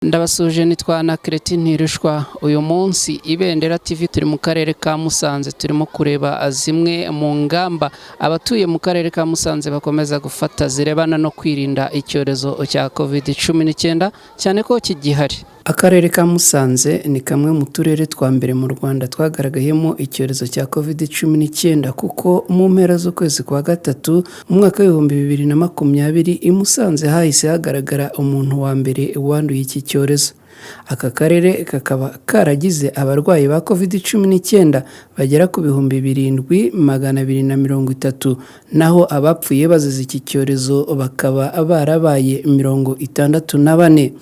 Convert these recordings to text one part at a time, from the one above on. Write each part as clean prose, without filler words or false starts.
Ndabasuhuje, nitwa na Kereti Ntirushwa. Uyu munsi Ibendera TV turi mu karere ka Musanze, turimo kureba zimwe mu ngamba abatuye mu karere ka Musanze bakomeza gufata zirebana no kwirinda icyorezo cya Covid-19, cyane ko kigihari. Akarere ka Musanze ni kamwe mu turere twa mbere mu Rwanda twagaragayemo icyorezo cya Covid-19, kuko mu mpera z'ukwezi kwa gatatu mu mwaka w'2020 i Musanze hahise hagaragara umuntu wa mbere wanduye iki cyorezo. Aka karere kakaba karagize abarwayi ba Covid-19 bagera ku 7230, naho abapfuye bazize iki cyorezo bakaba barabaye 64.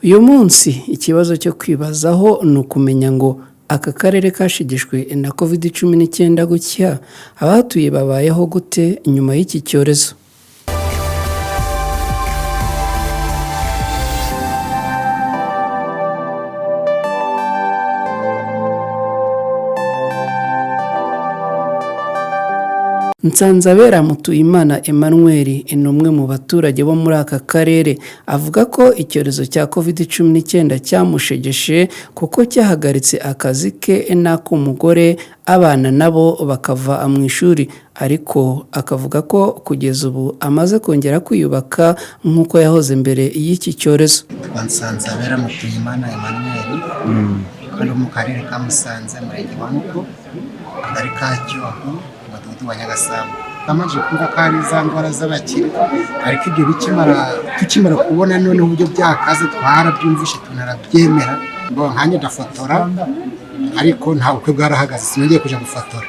Uyu munsi ikibazo cyo kwibazaho ni ukumenya ngo aka karere kashegeshwe na Covid-19 gutya, abahatuye babayeho gute nyuma y'iki cyorezo? Nsanzabera Mutuyimana Emmanuel ni umwe mu baturage bo muri aka karere, avuga ko icyorezo cya Covid-19 cyamushegeshe kuko cyahagaritse akazi ke n'ak'umugore, abana nabo bakava mu ishuri, ariko akavuga ko kugeza ubu amaze kongera kwiyubaka nk'uko yahoze mbere y'iki cyorezo. Nitwa Nsanzabera Mutuyimana Emmanuel, hano mu karere ka Musanze, umurenge wa Muko, akagari ka Cyogo, umudugudu wa Nyagasambu. Namaze kumva ko ari za ndwara z'abakire, ariko ibyo bikimara tukimara kubona noneho uburyo byakaze twarabyumvishe tunarabyemera. Ngo nkanjye ndafotora, ariko nta bukwe bwarahagaze, sinongeye kuja gufotora,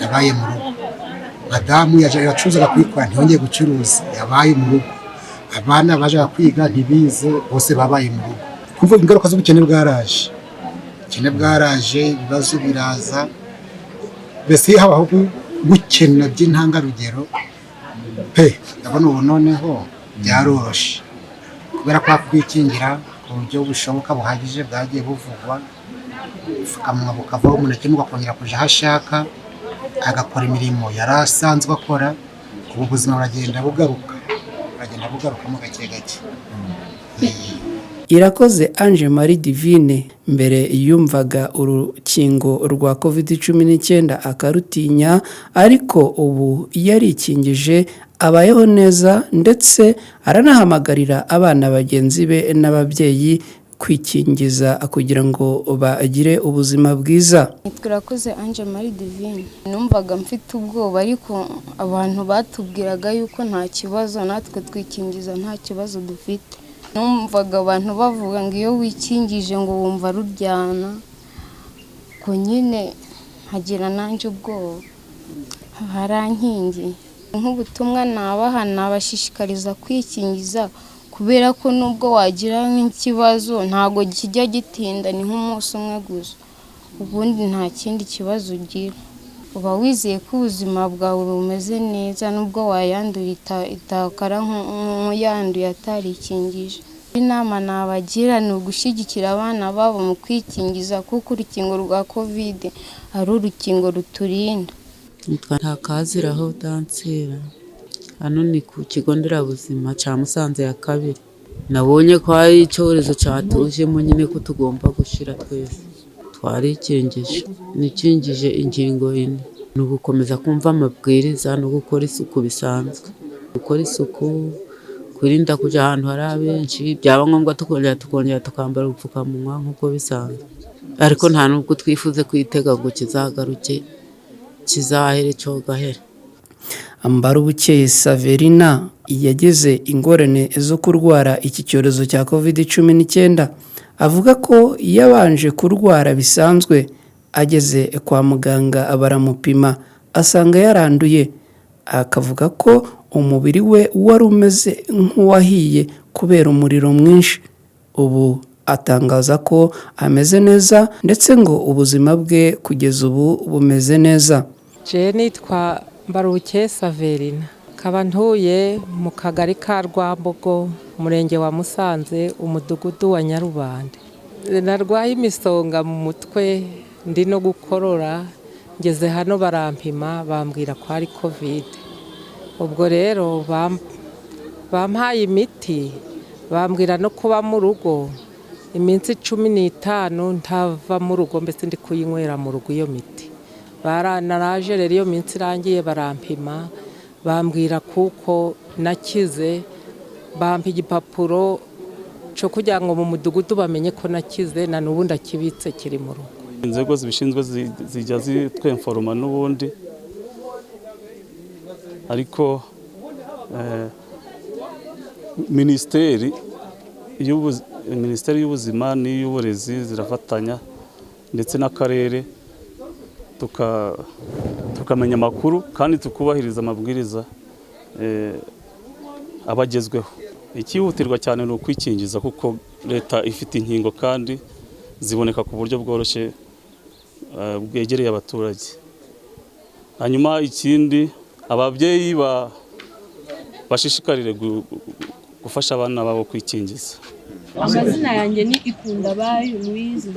yabaye mu rugo. Madamu yacuruzaga kuyikora ntiyongeye gucuruza, yabaye mu rugo. Abana bajaga kwiga ntibize, bose babaye mu rugo. Kuvuga ingaruka z'ubukene bwaraje, ubukene bwaraje, ibibazo biraza, mbese habaho gukena by'intangarugero pe. Ndabona ubu noneho byaroroshe kubera ko kwikingira ku buryo bushoboka buhagije bwagiye buvugwa, ubupfukamunwa bukavaho, umuntu akemuka akongera kuja aho ashaka, agakora imirimo yari asanzwe akora. Ubu buzima buragenda bugaruka, buragenda bugarukamo gake gake. Irakoze Ange Marie Divine mbere yumvaga urukingo rwa Covid-19 akarutinya, ariko ubu yarikingije abayeho neza, ndetse aranahamagarira abana bagenzi be n'ababyeyi kwikingiza kugira ngo bagire ubuzima bwiza. Nitwa Irakoze Ange Marie Divine. Numvaga mfite ubwoba, ariko abantu batubwiraga yuko nta kibazo, natwe twikingiza nta kibazo dufite. Numvaga abantu bavuga ngo iyo wikingije ngo wumva ruryana, ko nyine nkagira nanjye ubwoba, harankingiye. Nk'ubutumwa nabaha, nabashishikariza kwikingiza, kubera ko nubwo wagira nk'ikibazo ntabwo kijya gitinda, ni nk'umunsi umwe gusa, ubundi nta kindi kibazo ugira. Uba wizeye ko ubuzima bwawe bumeze neza, nubwo wayandura itakara nk'uyanduye atarikingije. Inama nabagira ni ugushyigikira abana babo mu kwikingiza, kuko urukingo rwa Covid ari urukingo ruturinda. Nitwa Ntakaziraho Dansira, hano ni ku kigo nderabuzima cya Musanze ya kabiri. Nabonye ko hari icyorezo cyatujemo nyine, ko tugomba gushyira twese twarikingije, nikingije ingingo ine. Ni ugukomeza kumva amabwiriza no gukora isuku bisanzwe, gukora isuku, kwirinda kujya ahantu hari abenshi, byaba ngombwa tukongera tukambara ubupfukamunwa nk'uko bisanzwe. Ariko nta nubwo twifuze kwitega ngo kizagaruke, kizahere cyogahera. Mbarubukeye Saverina yagize ingorane zo kurwara iki cyorezo cya Covid-19, avuga ko yabanje kurwara bisanzwe, ageze kwa muganga baramupima asanga yaranduye, akavuga ko umubiri we wari umeze nk'uwahiye kubera umuriro mwinshi. Ubu atangaza ko ameze neza, ndetse ngo ubuzima bwe kugeza ubu bumeze neza. Je nitwa Mbarubukeye Saverina, nkaba ntuye mu kagari ka Rwambogo, umurenge wa Musanze, umudugudu wa Nyarubande. Narwaye imisonga mu mutwe, ndi no gukorora, ngeze hano barampima bambwira ko ari Covid. Ubwo rero bampaye imiti, bambwira no kuba mu rugo. Iminsi 15 ntava mu rugo, mbese ndi kuyinywera mu rugo iyo miti. Naraje rero iyo minsi irangiye barampima, bambwira kuko nakize, bampa igipapuro cyo kugira ngo mu mudugudu bamenye ko nakize, na n'ubu ndakibitse kiri mu rugo. Inzego zibishinzwe zijya zitwemforoma n'ubundi, ariko minisiteri y'ubuzima n'iy'uburezi zirafatanya ndetse n'akarere, tukamenya amakuru kandi tukubahiriza amabwiriza abagezweho. Ikihutirwa cyane ni ukwikingiza, kuko leta ifite inkingo kandi ziboneka ku buryo bworoshye bwegereye abaturage. Hanyuma ikindi, ababyeyi bashishikarire gufasha abana babo kwikingiza. Amazina yanjye ni Ikundabayo Louise.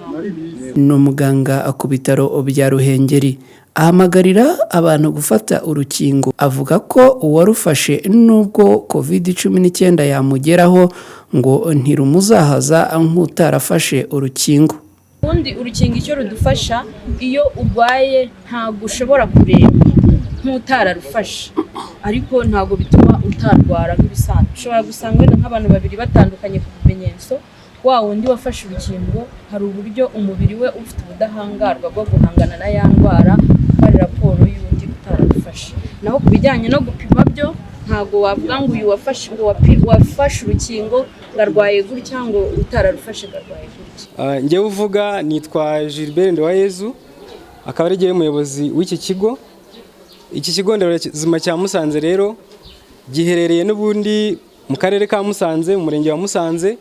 Ni umuganga ku bitaro bya Ruhengeri, ahamagarira abantu gufata urukingo, avuga ko uwarufashe nubwo COVID-19 yamugeraho ngo ntirumuzahaza nk'utarafashe urukingo. Ubundi urukingo icyo rudufasha, iyo urwaye ntabwo ushobora kureba nk'utararufashe, ariko ntabwo bituma utarwara nk'ibisanzwe. Ushobora gusanga wenda nk'abantu babiri batandukanye ku bimenyetso, wa wundi wafashe urukingo hari uburyo umubiri we ufite ubudahangarwa bwo guhangana na ya ndwara hari raporo y'undi utararufashe. Naho ku bijyanye no gupima byo, ntabwo wavuga ngo uyu wafashe urukingo ngo arwaye gutya, ngo utararufashe ngo arwaye gutya. Njyewe uvuga nitwa Gilbert Ndowayezu, akaba ari njyewe muyobozi w'iki kigo. Iki kigo nderabuzima cya Musanze rero giherereye n'ubundi mu karere ka Musanze, mu murenge wa Musanze,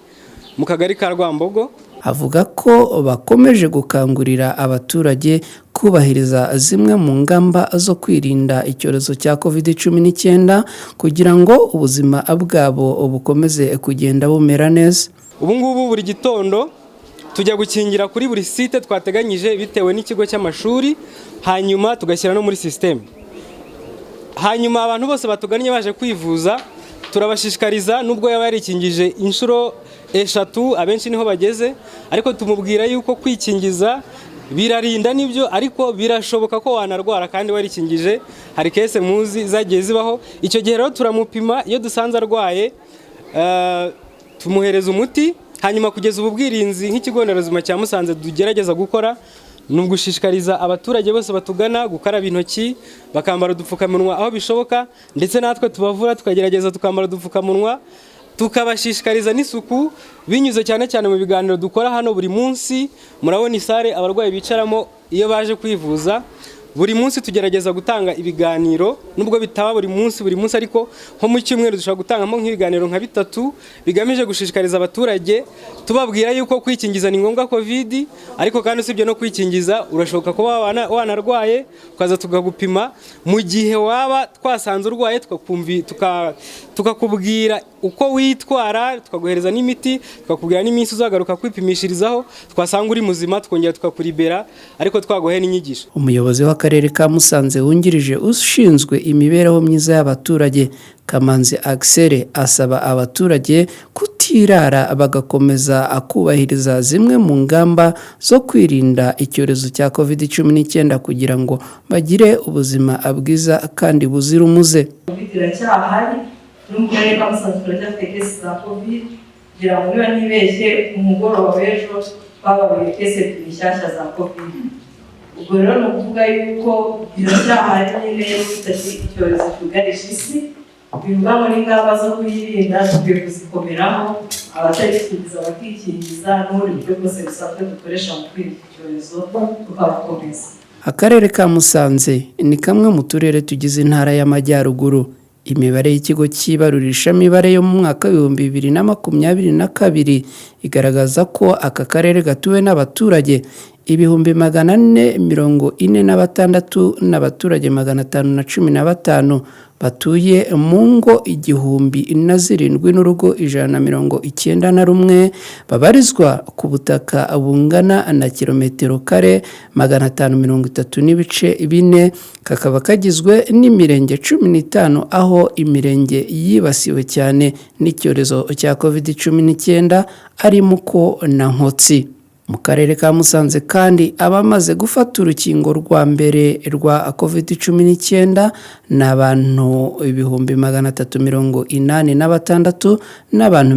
mu kagari ka Rwambogo. Avuga ko bakomeje gukangurira abaturage kubahiriza zimwe mu ngamba zo kwirinda icyorezo cya COVID-19 kugira ngo ubuzima bwabo bukomeze kugenda bumera neza. Ubu ngubu buri gitondo tujya gukingira kuri buri site twateganyije bitewe n'ikigo cy'amashuri, hanyuma tugashyira no muri system. Hanyuma abantu bose batugannye baje kwivuza turabashishikariza, nubwo yaba yarikingije inshuro 3 abenshi niho bageze, ariko tumubwira yuko kwikingiza birarinda nibyo, ariko birashoboka ko wanarwara kandi warikingije. Hari kese muzi zagiye zibaho. Icyo gihe rero turamupima, iyo dusanze arwaye tumuhereza umuti. Hanyuma kugeza ubu bwirinzi nk'ikigo nderabuzima cya Musanze tugerageza gukora ni ugushishikariza abaturage bose batugana gukaraba intoki, bakambara udupfukamunwa aho bishoboka, ndetse natwe tubavura tukagerageza tukambara udupfukamunwa, tukabashishikariza n'isuku binyuze cyane cyane mu biganiro dukora hano buri munsi. Murabona isare abarwayi bicaramo iyo baje kwivuza. Buri munsi tugerageza gutanga ibiganiro, nubwo bitaba buri munsi ariko nko mu cyumweru dushobora gutangamo nk'ibiganiro nka 3 bigamije gushishikariza abaturage, tubabwira yuko kwikingiza ni ngombwa COVID, ariko kandi usibye no kwikingiza urashoboka kuba wanarwaye ukaza tukagupima. Mu gihe waba twasanze urwaye tukakubwira uko witwara, tukaguhereza n'imiti, tukakubwira n'iminsi uzagaruka kwipimishirizaho, twasanga uri muzima tukongera tukakuribera, ariko twaguhe n'inyigisho. Umuyobozi w'akarere ka Musanze wungirije ushinzwe imibereho myiza y'abaturage Kamanzi Axel asaba abaturage kutirara bagakomeza akubahiriza zimwe mu ngamba zo kwirinda icyorezo cya COVID-19 kugira ngo bagire ubuzima bwiza kandi buzira umuze. Covid iracyahari, no mu karere ka Musanze turacyafite kesi za Covid, kugira ngo niba ntibeshye umugoroba w'ejo babaye kesi 2 nshyashya za Covid. Ubwo rero ni ukuvuga yuko biracyahari nyine, icyorezo cyugarije isi, bivuga ngo n'ingamba zo kuyirinda dukwiye kuzikomeraho, abatarikingiza bakikingiza, n'ubundi buryo bwose busanzwe dukoresha mu kwirinda icyorezo tukabukomeza. Akarere ka Musanze ni kamwe mu turere tugize intara y'Amajyaruguru. Imibare y'ikigo cy'ibarurishamibare yo mu mwaka 2022 igaragaza ko aka karere gatuwe n'abaturage 446,515 n'abaturage 515 batuye mu ngo 1007 n'urugo 191, babarizwa ku butaka bungana na kilometero kare 530.4, kakaba kagizwe n'imirenge 15, aho imirenge yibasiwe cyane n'icyorezo cya COVID-19 ari Muko na Nkotsi. Mu karere ka Musanze kandi, abamaze gufata urukingo rwa mbere rwa COVID-19 ni abantu 386,094 n'abantu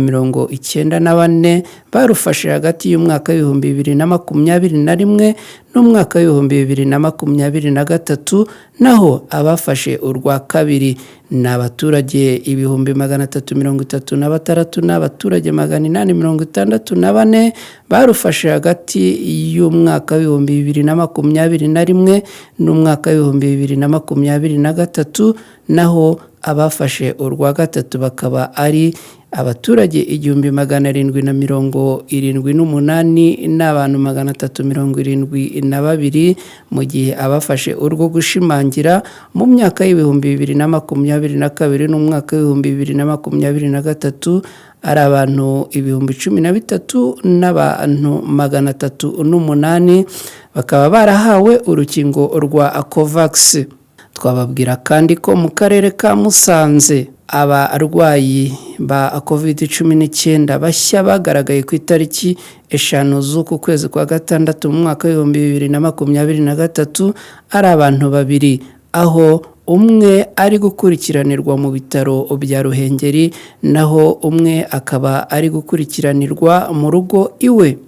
94 barufashe hagati y'umwaka w'2021 n'umwaka w'2023. Naho abafashe urwa kabiri ni abaturage 336,000 n'abaturage 864 barufashe hagati y'umwaka w'2021 n'umwaka w'2023. Naho abafashe urwa gatatu bakaba ari abaturage 1778 n'abantu 372, mu gihe abafashe urwo gushimangira mu myaka y'2022 n'umwaka w'2023 ari abantu 13,308 n'abantu 308, bakaba barahawe urukingo rwa Covax. Twababwira kandi ko mu karere ka Musanze abarwayi ba COVID-19 bashya bagaragaye ku itariki 5 z'uku kwezi kwa gatandatu mu mwaka w'2023 ari abantu babiri, aho umwe ari gukurikiranirwa mu bitaro bya Ruhengeri, naho umwe akaba ari gukurikiranirwa mu rugo iwe.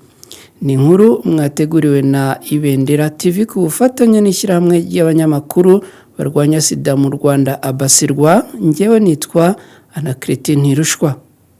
Ni inkuru mwateguriwe na Ibendera TV ku bufatanye n'ishyirahamwe ry'abanyamakuru barwanya sida mu Rwanda, Abasirwa. Ngewe nitwa Anaclet Ntirushwa.